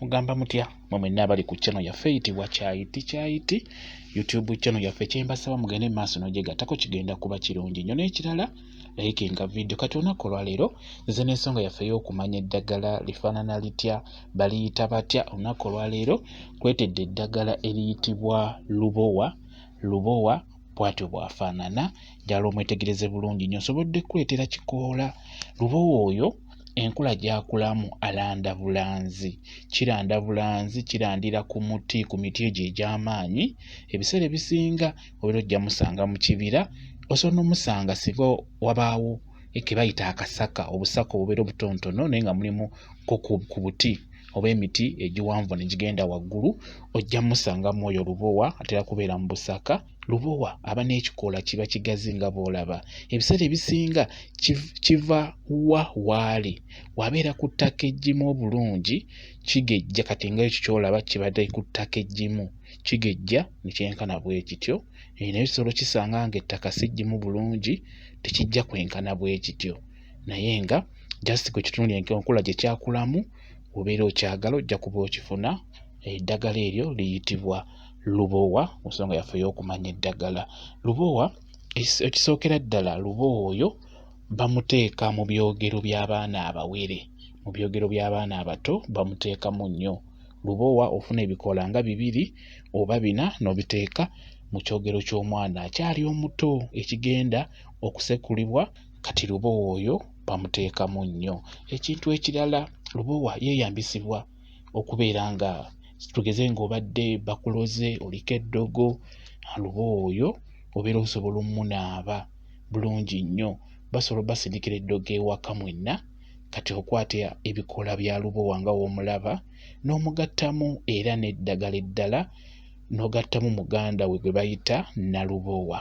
Mugamba mutya mwe mwenna abali ku channel yaffe eyitibwa Kyayiti Kyayiti YouTube channel yaffe, kyembasaba mugende mu maaso n'ogyegattako, kigenda kuba kirungi nnyo. N'ekirala, likinga video. Kati olunaku olwaleero nze n'ensonga yaffe ey'okumanya eddagala lifaanana litya, baliyita batya. Olunaku olwaleero kwetedde eddagala eriyitibwa lubowa. Lubowa bw'atyo bw'afaanana, njagala omwetegereze bulungi nnyo. Nsobodde kukuleetera kikoola. Lubowa oyo enkula gy'akulamu alanda bulanzi, kiranda bulanzi, kirandira ku muti, ku miti egyo egy'amaanyi. Ebiseera ebisinga obeera ojja musanga mu kibira, osobola n'omusanga singa wabaawo ke bayita akasaka, obusaka obubeera obutonotono naye nga mulimu ko ku buti oba emiti egiwanvu ne gigenda waggulu, ojja musangamu oyo lubowa, atera kubeera mu busaka. Lubowa aba n'ekikoola kiba kigazi nga bw'olaba. Ebiseera ebisinga kiva wa waali, bw'abeera ku ttaka eggimu obulungi kigejja, kati nga ekyo ky'olaba kibadde ku ttaka eggimu, kigejja ne kyenkana bwe kityo. Naye osobola okisanga ng'ettaka si ggimu bulungi, tekijja kwenkana bwe kityo, naye nga just gwe kitunuulire enkula gye kyakulamu, bw'obeera okyagala ojja kuba okifuna. Eddagala eryo liyitibwa lubowa. Ku nsonga yaffe ey'okumanya eddagala lubowa, ekisookera ddala, lubowa oyo bamuteeka mu byogero by'abaana abawere, mu byogero by'abaana abato bamuteekamu nnyo. Lubowa ofuna ebikoola nga bibiri oba bina n'obiteeka mu kyogero ky'omwana akyali omuto ekigenda okusekulibwa. Kati lubowa oyo bamuteekamu nnyo. Ekintu ekirala, lubowa yeeyambisibwa okubeera nga tugeze ng'obadde bakuloze, oliko eddogo, lubowa oyo obeera osobola ommunaaba bulungi nnyo. Basobola obbasindikira eddogo ewaka mwenna, kati okwata ebikoola bya lubowa nga w'omulaba n'omugattamu era n'eddagala eddala, n'ogattamu muganda we gwe bayita nalubowa.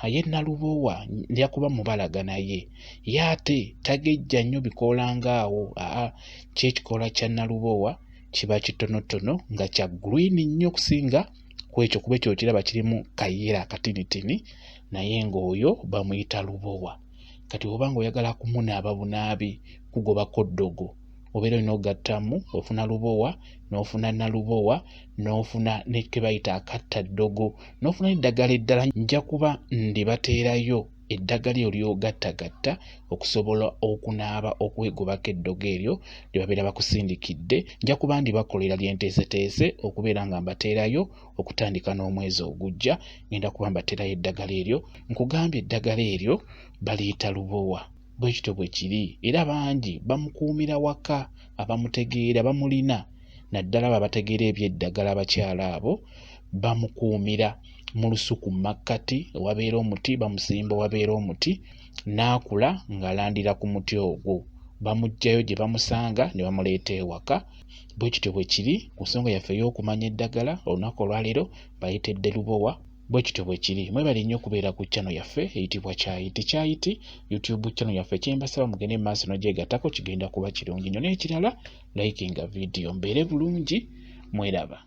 Ye nalubowa nja kuba mubalaga, naye ye ate tagejja nnyo bikoola ng'awo. Aa, kyo ekikoola kya nalubowa kiba kitonotono nga kya green nnyo okusinga ku ekyo, kuba ekyo okiraba kirimu kayera akatinitini, naye ng'oyo bamuyita lubowa. Kati bw'oba ng'oyagala kumunaaba bunaabi kugobako ddogo, obeera olina ogattamu, ofuna lubowa n'ofuna nalubowa n'ofuna ne ke bayita akatta ddogo n'ofuna n'eddagala eddala. Nja kuba ndibateerayo eddagala eryo ly'ogattagatta okusobola okunaaba okwegobako eddogo eryo lye babeera bakusindikidde. Nja kuba ndibakolera lye nteeseteese okubeera nga mbateerayo okutandika n'omwezi ogujja. Ngenda kuba mbateerayo eddagala eryo. Nkugambye eddagala eryo baliyita lubowa. Bwe kityo bwe kiri, era bangi bamukuumira waka, abamutegeera bamulina, naddala abo abategeera eby'eddagala. Abakyala abo bamukuumira mu lusuku mu makkati ewabeera omuti, bamusimba owabeera omuti n'akula ng'alandira ku muti ogwo. Bamuggyayo gye bamusanga ne bamuleeta ewaka. Bwe kityo bwe kiri ku nsonga yaffe ey'okumanya eddagala. Olunaku olwaleero baleetedde lubowa. Bwe kityo bwe kiri. Mwebale nnyo okubeera ku channel yaffe eyitibwa Kyayiti Kyayiti YouTube channel yaffe. Kyembasaba mugende mu maaso n'ogyegattako, kigenda kuba kirungi nnyo. N'ekirala, likinga video. Mbeere bulungi, mweraba.